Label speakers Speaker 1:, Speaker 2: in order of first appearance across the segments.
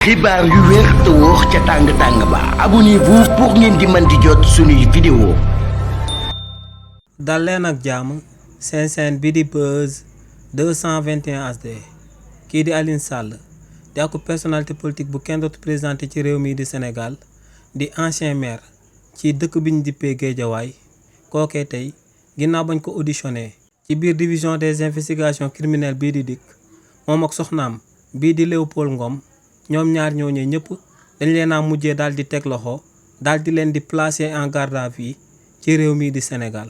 Speaker 1: xibaar yu wér te wóor ca tàng-tàng ba abonnez-vous pour ngeen di mën di jot suñuy vidéo.
Speaker 2: dal leen ak jàmm seen chaîne bi di Buzz 221 HD kii di Alioune Sall di ak personnalité politique bu kenn dootu présenté ci réew mi di Sénégal di ancien maire ci dëkk bi ñu dippee Guédiawaye kookee tey ginnaaw bañ ko auditionné ci biir division des investigations criminelles bii di DIC moom ak soxnaam bii di Léopold Ngom ñoom ñaar ñooñee ñëpp dañ leen a mujjee daal di teg loxo daal di leen di placer en garde à vue ci réew mii di Sénégal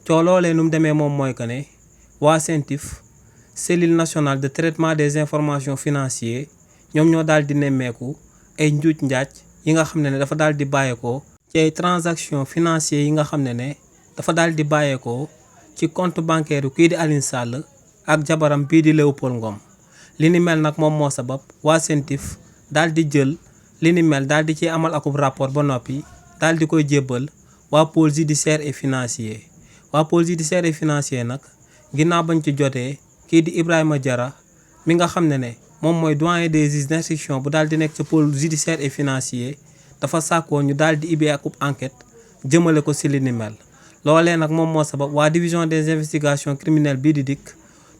Speaker 2: coo loolee nu mu demee moom mooy que ne waa CENTIF cellule nationale de traitement des informations financières ñoom ñoo daal di nemmeeku ay njuuj njaaj yi nga xam ne dafa daal di bàyyeekoo ci ay transactions financières yi nga xam ne dafa daal di bàyyeekoo ci compte bancaire kii di Alioune Sall ak jabaram bii di Léopold Ngom li ni mel nag moom moo sabab waa CENTIF daal di jël li ni mel daal di ci amal akub rapport ba noppi daal di koy jébbal waa pôle judiciaire et financier waa pôle judiciaire et financier nag ginnaaw bañ ci jotee kii di Ibrahima Diarra mi nga xam ne moom mooy doyen des juges d'instruction bu daal di nekk ci pôle judiciaire et financier dafa sàkkoo ñu daal di ibbee akub enquête jëmale ko si li ni mel loolee nag moom moo sabab waa division des investigations criminelles bii di DIC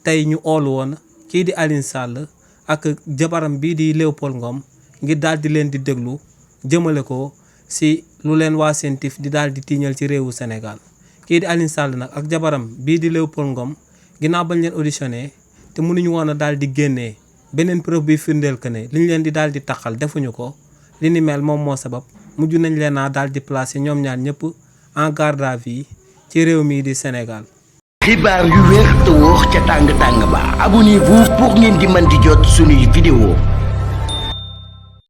Speaker 2: tey ñu oolu woon kii di Alioune Sall ak jabaram bii di Léopold Ngom ngir daal di leen di déglu jëmale ko si lu leen waa CENTIF di daal di tiiñal ci réewu Sénégal kii di Alioune Sall nag ak jabaram bii di Léopold Ngom ginnaaw bañ leen auditionné te mënuñu woon a daal di génnee beneen preuve bi firndeel que ne liñ leen di daal di taxal defuñu ko li ni mel moom moo sabab mujj nañ leen a daal di placer ñoom ñaar ñëpp en garde à vue ci réew mii di Sénégal.
Speaker 1: xibaar yu wér te wóor ca tàng-tàng ba abonnez-vous pour ngeen di mën di jot suñuy vidéo.